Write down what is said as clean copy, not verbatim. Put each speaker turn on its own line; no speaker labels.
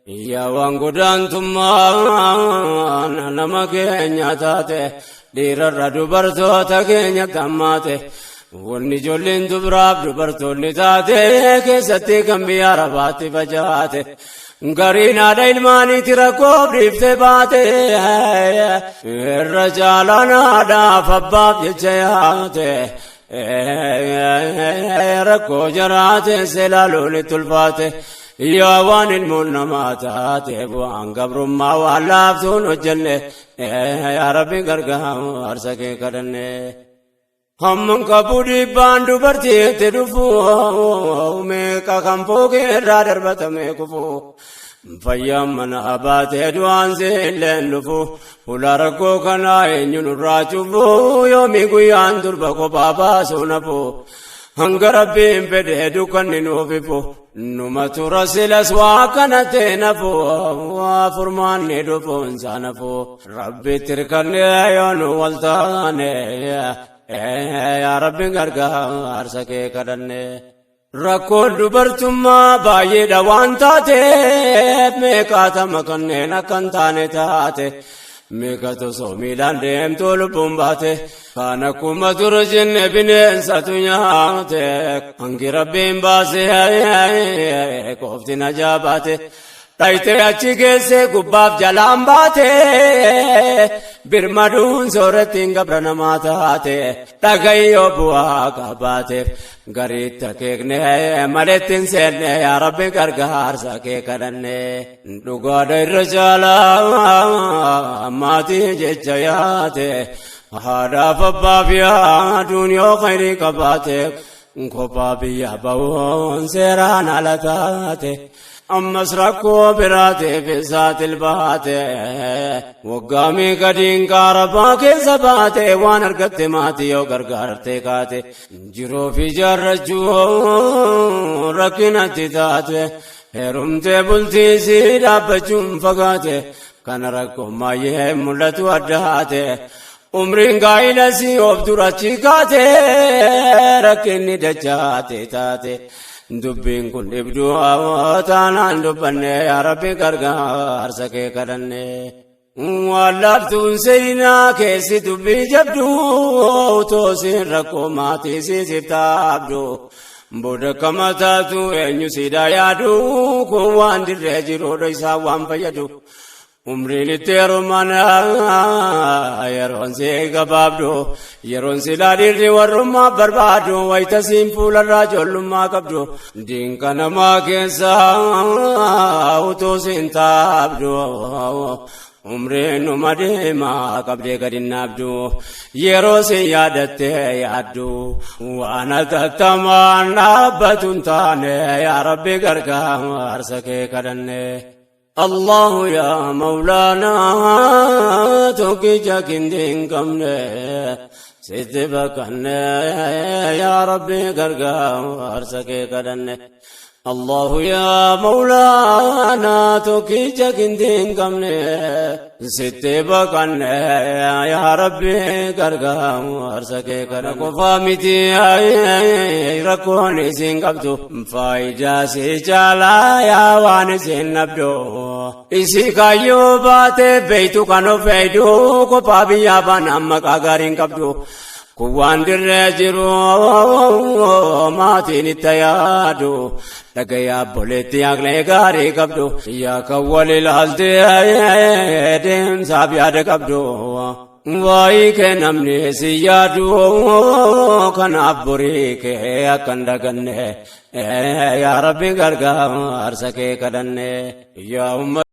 Yaa waan godaantummaa nama keenya taate, dhiirarra dubartoota keenya tammaate. Wanni ijoolleen dubaraaf dubartoonni taate keessatti kan biyya Arabaatti facaate. Gariin haadha ilmaaniiti rakkoof dhiiftee baate. Irra caalaan haadhaaf abbaaf jecha yaate. Rakkoo jaraate seelaaluun itti ulfaate. Yaa waan ilmoon namaa taate, bu'aan gabrummaa waan laaftuun hojjenne, yaa Rabbi gargaarsa kee kadhanne. Hamman qabu dhiibbaan dubartiitti dhufu, meeqa kan fooqee irraa darbatame kufu. Fayyaan mana baatee du'aan seelleen dhufu, ulaa rakkoo kanaa eenyu nurraa cufu? Yoomii guyyaan durba kophaa baasuu nafu? Hanga Rabbiin fedhee dukkanni nuuf ifu, numa tura silas waa kana ta'e nafu, waa furmaanni dhufuun isaa nafu. Rabbitti hirkannee yoo nu wal taane, yaa Rabbi gargaarsa kee kadhanne. Rakkoon dubartummaa baay'eedha waan taateef, meeqaatama kanneen akka hin taane taate. Meeqatu osoo miilaan deemtuu lubbuun baate, kaan akkuma dur jenne bineensatu nyaate. Hangi Rabbiin baasee qofti najaa baate. Dhayitee achi geessee gubbaaf jalaan baate, birmaduun soorattiin gabra namaa taate. Dhagayyoo bu'aa qabaateef gariitti akeekne maletti hin seenne, yaa Rabbi gargaarsa kee kadhanne. Dhugaadha, irra caalaa maatii jecha yaate, haadhaaf abbaaf yaaduun yoo khayrii qabaate, kophaa biyya ba'uun seeraan ala taate. Ammas rakkoo biraatiif saaxil baate, waggaa meeqa diinqaa rabaa keessa baate, waan argatte maatii yoo gargaarte kaate, jiruu fi jaarrachuu rakkinatti taate, heerumtee bultii sii dhaabbachuun fagaate. Kana rakkoo maay'ee mul'atu addaate, umriin gaa'ila sii of durachi kaate, rakkinni dachaate taate. Dubbiin kun dhibduu taanaan dubbanne, yaa Rabbi gargaarsa kee kadhanne. Waan laaftuun seenaa keessi dubbii jabdu, toosiin rakkoo maatii siisiif taabdu. Booda kama taatu, eenyu siidaa yaadu? Kun waan dirree jiruudha, isaa waan fayyadu. Umriin itti heeruman yeroon si gabaabdu, yeroon silaa dhiirri warrummaa barbaadu, wayita siin fuularraa ijoollummaa qabdu, diinqa namaa keessa utuu siin taabdu. Umriin numa deemaa qabdee gadi naabdu, yeroo siin yaadatte yaaddu, waan atattamaan dhaabbatu hin taane, yaa Rabbi gargaarsa kee kadhanne. الله يا مولانا tokkicha kindin qabne, sitti baqanne, yaa Rabbi gargaarsa kee kadhanne. الله يا مولانا tokkicha kindin qabne, sitti baqanne, yaa Rabbi gargaarsa kee kadhanne. Qofaa miti rakkoon isin qabdu, faayidaa si caalaa yaa waan isin dhabdu. Isi kaayyoo baate beeytu kan of eeydu, kophaa biyyaa baanaan maqaa gaarii hin qabdu. Kun waan dirree jiru, maatiin itti yaadu. Dhagayaa obboleetti, aqlee gaarii qabdu, yaa kan wal ilaaltee deemsaaf yaada qabdu. Waa'ee kee namni si yaadu, kanaaf borii kee akka hin daganne, yaa Rabbi gargaarsa kee kadhanne. Yaa ummata.